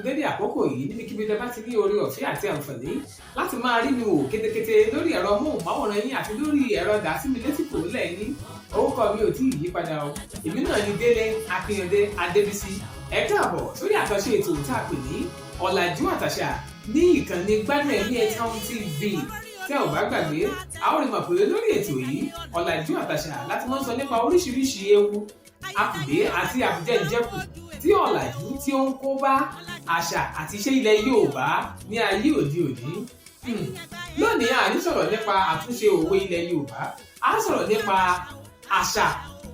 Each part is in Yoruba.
Dédé àkókò yìí, níbikíbi tẹ́ bá ti ní oore ọ̀fẹ́ àti àǹfààní láti máa rí mi wò kétékété lórí ẹ̀rọ móhùnmáwòrán yín àti lórí ẹ̀rọ dàsími-létí kò lẹ̀ yín. Orúkọ mi ò tí ì yí padà o. Èmi náà ni Délé Akínyàndé Adébísí. Ẹ káàbọ̀ sórí àkànṣe ètò tá a pè ní Ọ̀làjú Àtàṣà ní ìkànnì Gbádùn Ẹ̀mí Ẹ̀ Town TV. Tẹ́ ò bá gbàgbé, a ó rí mọ̀ pé lórí ètò yìí, Ọ̀làjú Àtàṣà, láti máa ń sọ nípa oríṣiríṣi ewu, akùdé àti àbújẹ́njẹ́kù tí ọ̀làjú tí ó ń kó bá àṣà àti ìṣe ilẹ̀ Yorùbá ní ayé òde òní. Lónìí, a ní sọ̀rọ̀ nípa àtúnṣe òwe ilẹ̀ Yorùbá. A sọ̀rọ̀ nípa àṣà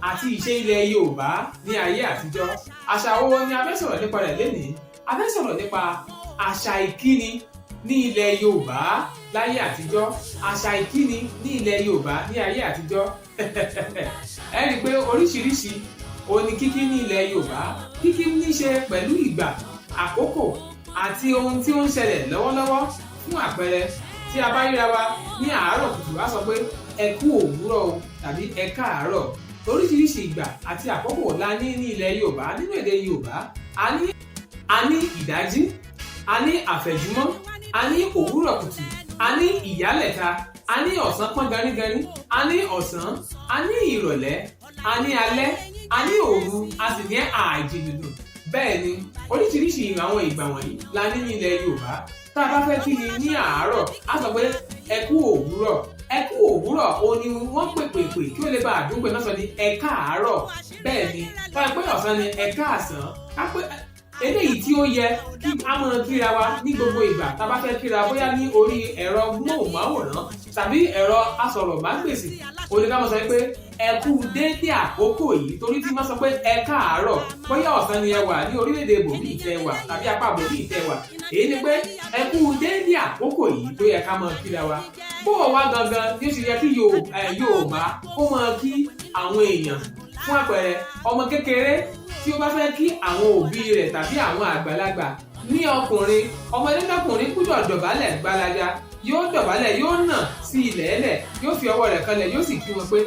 àti ìṣe ilẹ̀ Yorùbá ní ayé àtijọ́. Àṣà wo ni a fẹ́ sọ̀rọ̀ nípa rẹ̀ lénìí? A fẹ́ sọ̀rọ̀ nípa àṣà ìkíni ní ilẹ̀ Yorùbá láyé àtijọ́. Àṣà ìkíni ní ilẹ̀ Yorùbá ní ayé àtijọ́. Ẹ rí i pé oríṣiríṣi òní kíkí ní ilẹ̀ Yorùbá. Kíkí ní ṣe pẹ̀lú ìgbà, àkókò àti ohun tí ó ń ṣẹlẹ̀ lọ́wọ́lọ́wọ́. Fún àpẹẹrẹ, tí a bá ríra wa ní àárọ̀ kùtù, á sọ pé "Ẹ kú òwúrọ̀ o" tàbí "Ẹ káàárọ̀". Oríṣiríṣi ìgbà àti àkókò la ní ní ilẹ̀ Yorùbá. Nínú èdè Yorùbá, a ní ìdájí, a ní àfẹ̀júmọ́, a ní òwúrọ̀ kùtù, a ní ìyálẹ̀ta, a ní ọ̀sán pọ́n garígarí, a ní ọ̀sán, a ní ìrọ̀lẹ́, a ní alẹ́, a ní òru, a sì ní àìjìnìdùn. Bẹ́ẹ̀ ni, oríṣiríṣi àwọn ìgbà wọ̀nyí la ní ní ilẹ̀ Yorùbá. Tá a bá fẹ́ kí ni ní àárọ̀, á sọ pé "Ẹ kú òwúrọ̀". "Ẹ kú òwúrọ̀" òun ni wọ́n pè pè pè kí ó lè bá àdúgbò náà sọ ní "Ẹ káàárọ̀". Bẹ́ẹ̀ ni, tá a pé ọ̀sán ni "Ẹ káàsán". Ká pé eléyìí tí ó yẹ kí a máa kíra wa ní gbogbo ìgbà tá a bá fẹ́ kíra, bóyá ní orí ẹ̀rọ móhùnmáwòrán tàbí ẹ̀rọ asọ̀rọ̀mágbèsì, òun ni ká máa sọ pé "Ẹ kú déédéé àkókò yìí", torí tí wọ́n sọ pé "Ẹ káàárọ̀", bóyá ọ̀sán ni ẹ wà ní orílẹ̀-èdè bòmíì tẹ́ wà tàbí apá bòmíì tẹ́ wà. Èyí ni pé "Ẹ kú déédéé àkókò yìí" tó yẹ ká máa kíra wa. Bó o wá gangan bí ó ṣe yẹ kí Yorùbá kó máa kí àwọn èèyàn. Fún àpẹẹrẹ, ọmọ kékeré tí ó bá fẹ́ kí àwọn òbí rẹ̀ tàbí àwọn àgbàlagbà ní ọkùnrin, ọmọdé lọ́kùnrin gbúdọ̀ dọ̀bálẹ̀ gbalaja. Yóò dọ̀bálẹ̀, yóò nà sí ilẹ̀ ẹlẹ̀, yóò fi ọwọ́ rẹ̀ kanlẹ̀, yóò sì kí wọn pé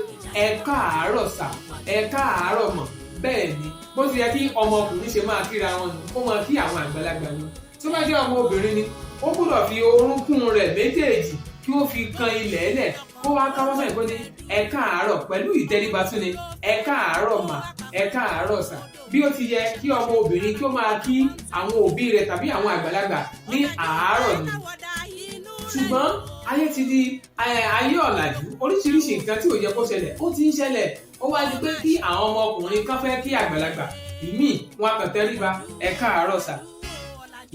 "Ẹ káàárọ̀ sà, ẹ káàárọ̀ mà". Bẹ́ẹ̀ ni, bó ti yẹ kí ọmọkùnrin ṣe máa kíra wọn nù, kó máa kí àwọn àgbàlagbà nù. Tó bá jẹ́ ọmọ obìnrin ni, ó gbúdọ̀ fi orúnkún rẹ̀ méjèèjì kí ó fi kan ilẹ̀ ẹlẹ̀, kó wá káwọ́ sẹ́yìn, kó ní "Ẹ káàárọ̀" pẹ̀lú ìtẹríba tún ni "Ẹ káàárọ̀ mà, ẹ káàárọ̀ sà". Bí ó ti yẹ kí ọmọ obìnrin kí ó máa kí àwọn òbí rẹ̀ tàbí àwọn àgbàlagbà ní àárọ̀ ni. Ṣùgbọ́n ayé ti di ayé ọ̀làjú. Oríṣiríṣi nǹkan tí ò yẹ kó ṣẹlẹ̀, ó ti ń ṣẹlẹ̀. Ó wá di pé kí àwọn ọmọkùnrin kan fẹ́ kí àgbàlagbà ìmíì, wọn kàn tẹríba, "Ẹ káàárọ̀ sà".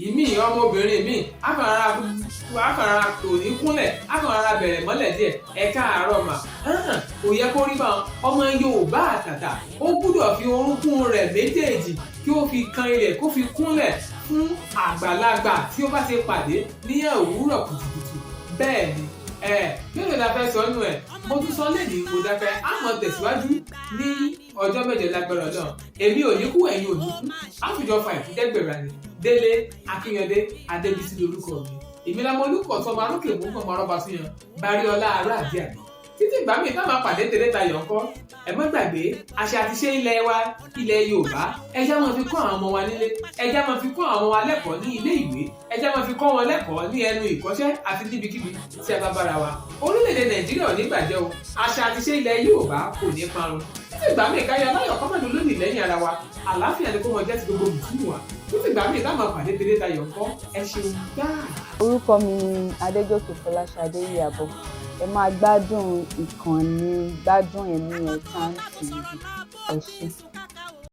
Ìmíì, ọmọbìnrin míì, akànrara kò ní kúnlẹ̀, akànrara bẹ̀rẹ̀ mọ́lẹ̀ díẹ̀, "Ẹ káàárọ̀ mà". Kò yẹ kó rí báwọn. Ọmọ Yorùbá àtàtà, ó gbúdọ̀ fi orúnkún rẹ̀ méjèèjì kí ó fi kan ilẹ̀, kó fi kúnlẹ̀ fún àgbàlagbà tí ó bá ti pàdé ní òwúrọ̀ kùtùkùtù. Bẹ́ẹ̀ ni. Ẹ mélòó la fẹ́ sọ nù ẹ̀? Mo tún sọ lẹ́nìí, kò dákẹ́. Á mọ̀ tẹ̀síwájú ní ọjọ́ 8 lágbára náà. Èmi ò ní kú, ẹ̀yin ò ní kú, á fìjọ fa ìfúdẹ́gbẹ̀rẹ̀ ni. Délé Akínyàndé Adébísí lórúkọ mi. Èmi la mọ olùkọ́ tó máa rókè mú kàn máa rọ́bà sí yan bari ọlá ará àdí àbí. Títí ìgbà míì táwọn pàdé tẹ̀lé tayọ̀ ńkọ́, ẹ má gbàgbé àṣà àti ṣe ilẹ̀ wa, ilẹ̀ Yorùbá. Ẹ já máa fi kọ́ àwọn ọmọ wa nílé, ẹ já máa fi kọ́ àwọn ọmọ wa lẹ́kọ̀ọ́ ní ilé ìwé, ẹ já máa fi kọ́ wọn lẹ́kọ̀ọ́ ní ẹnu ìkọ́ṣẹ́ àti níbikíbi tí a bá bára wa. Orílẹ̀-èdè Nàìjíríà ò ní bàjẹ́ o. Àṣà àti ṣe ilẹ̀ Yorùbá kò ní parun. Títí ìgbà míì, káyọ̀ aláyọ̀ kọ́mọ̀dé lónìí lẹ́yìn ara wa. Àlàáfíà ni kó mọ jẹ́ ti gbogbo mùtúmù wa. Títí ìgbà míì táwọn pàdé tẹ̀lé tayọ̀ ńkọ́, ẹ ṣeun gbáà. Orúkọ mi ni Adégòkè Fọláṣadé Ìyàbọ̀. Ẹ máa gbádùn ìkànnì Gbádùn Ẹ̀mí Ẹ̀ Town TV. Ẹ ṣé.